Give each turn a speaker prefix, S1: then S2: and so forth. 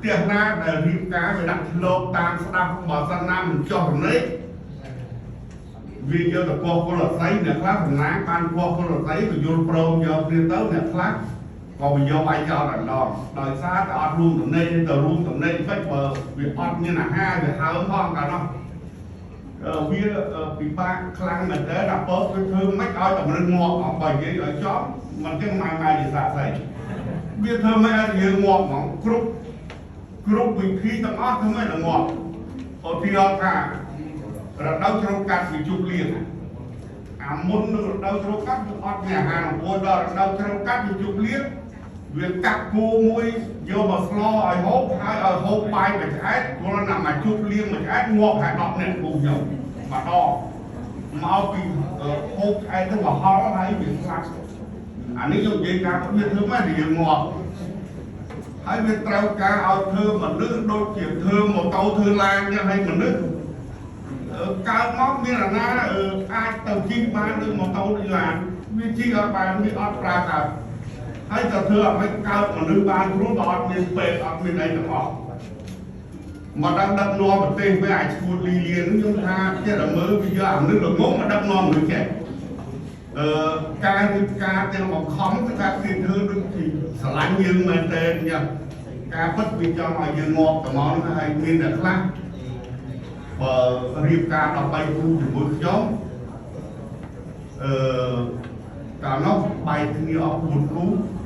S1: ផ្ទះណាដែលរៀបការវាដាក់ឆ្លកតាមស្ដាប់បើសិនណាមិនចោះរំលែកវាយកទៅកោះពលអស័យអ្នកខ្លះសំណាងបានកោះពលអស័យក៏យល់ព្រមយកគ្នាទៅអ្នកខ្លះក៏វាយកបាយចោលតែម្ដងដោយសារតែអត់រួមចំណេញទៅរួមចំណេញមិនបើវាអត់មានអាហារវាហើមផងកាលនោះវាពិបាកខ្លាំងមែនតើដល់ពើគឺធ្វើមិនឲ្យតែមនុស្សងាប់អស់បើនិយាយឲ្យចំមិនចឹងម៉ែម៉ែជាសាក់សីវាធ្វើមិនឲ្យយើងងាប់ហ្មងគ្រប់គ្រប់វិធីទាំងអស់ធ្វើមិនឲ្យងាប់ឧទាហរណ៍ថារដូវជ្រោកកាត់វាជប់លៀងអាមុននឹងរដូវជ្រោកកាត់វាអត់មានអាហារអំពូលដល់រដូវជ្រោកកាត់វាជប់លៀងវាកាត់គោមួយយកមកស្លឲ្យហូបហើយឲ្យហូបបាយមួយឆ្អែតគ្រាន់តែមកជប់លៀងមួយឆ្អែតងាប់ហើយ10នាក់គូខ្ញុំម្ដងមកពីហូបឆ្អែតទៅមកហល់ហើយវាស្លាប់អានេះខ្ញុំនិយាយការវាធ្វើម៉េចដែលយើងងាប់ហើយវាត្រូវការឲ្យធ្វើមនុស្សដូចជាធ្វើម៉ូតូធ្វើឡានចឹងហើយមនុស្សកើតមកមានអាណាអាចទៅជិះបានដូចម៉ូតូដូចឡានវាជិះអត់បានវាអត់ប្រើកើតហើយក៏ធ្វើឲ្យមិនកើតមនុស្សបានព្រោះបើអត់មានពេទ្យអត់មានអីទាំងអស់មកដល់ដឹកនាំប្រទេសវាអាចឈួតលីលានខ្ញុំថាចេះតែមើលវាយកអាមនុស្សល្ងងមកដឹកនាំមនុស្សចេះអឺការរៀបការទាំងបង្ខំគឺថាគេធ្វើដូចជាស្រឡាញ់យើងមែនតើអញ្ចឹងការពិតវាចង់ឲ្យយើងងាប់ត្មងហើយមានអ្នកខ្លះបើរៀបការ13គូជាមួយខ្ញុំអឺកាលនោះបែកគ្នាអស់4គូ។